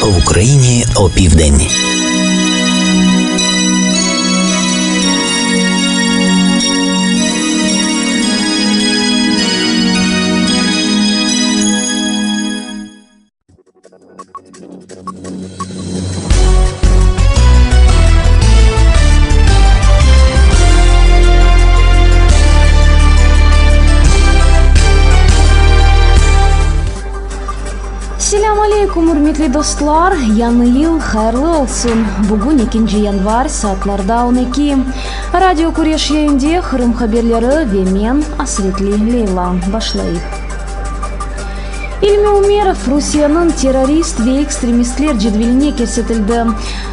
В Україні опівдень. Selâm aleyküm, ürmetli dostlar! Yañı yıl hayırlı olsun! Bugün ekinci yanvar, saatlarda on eki. Radio Küreş yayında Qırım haberleri ve men, Asretli Leyla. Başlayıq. İlmi Umerov Rusiyeniñ terrorist ve ekstremistler cedveline kirsetildi.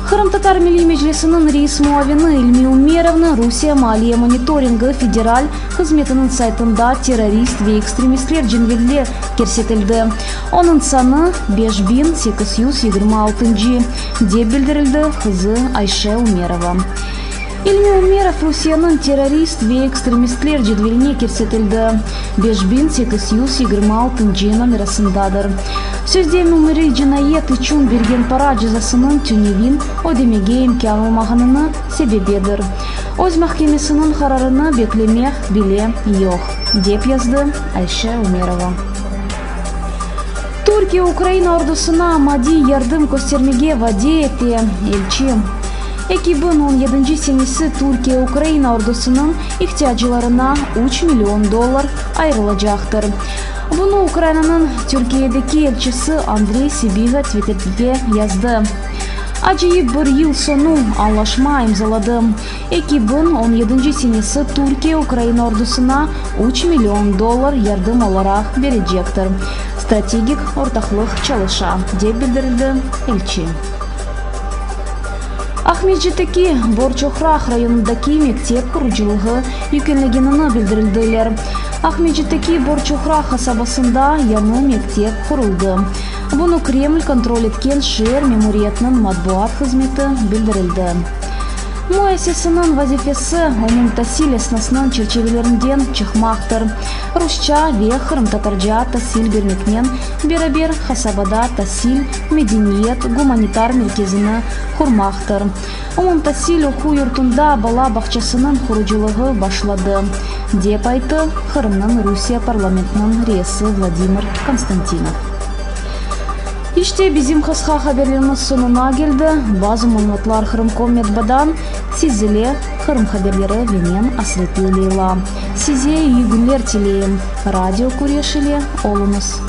Qırımtatar Milliy Meclisiniñ reis muavini İlmi Umerovnı Rusiye maliye monitoringi federal hızmetiniñ saytında terrorist ve ekstremistler cedveline kirsetildi. Onıñ sanı, 5820 altıncı, dep bildirildi qızı Ayşe Umerova. İlmi Umerov Rusiyeniñ terrorist ve ekstremistler cedveline kirsetildi, 5820 altıncı nomerasındadır. Sözde memuriy cinayet içün bergen para cezasınıñ tünevin ödemege imkân olmağanını sebebidir. Öz mahkemesiniñ qararını beklemek bile yoq, dep yazdı Ayşe Umerova. Türkiye Ukraina ordusına maddiy yardım köstermege vade ete, elçi. 2017 senesi Türkiye Ukraina ordusınıñ ihtiyaclarına üç million dollar ayırılacaqtır. Bunı Ukrainanıñ Türkiyedeki elçisi Andrey Sibiga Twitterge yazdı. Acayip bir yıl soñu añlaşma imzaladı. 2017 senesi Türkiye Ukraina ordusına üç million dollar yardım olaraq berecektir. Strategik ortaqlıq çalışa, dep bildirdi elçi. Aqmescitteki Borçoqraq rayonındaki mektep qurucılığı yükünlegenini bildirildiler. Aqmescitteki Borçoqraq qasabasında yañı mektep quruldı. Bunı Kreml kontrol etken şeer memuriyetiniñ matbuat hızmeti bildirildi. Müesseseniñ vazifesi, umumtasil esnasınıñ çerçevelerinden çıqmaqtır, rusça ve qırımtatarca tasil bermeknen beraber qasabada tasil, medeniyet, gumanitar merkezini qurmaqtır. Umumtasil oquv yurtunda bala bağçasınıñ qurucılığı başladı, dep ayttı Qırımnıñ Rusiye parlamentiniñ reisi Vladimir Konstantinov. İşte, bizim qısqa haberlerimiz soñuna keldi. Bazı malümatlar Qırımkom metbadan, siz ile Qırım haberleri ve men, Asretli Leyla. Size iyi günler tileyim. Radio Küreş ile oluñız.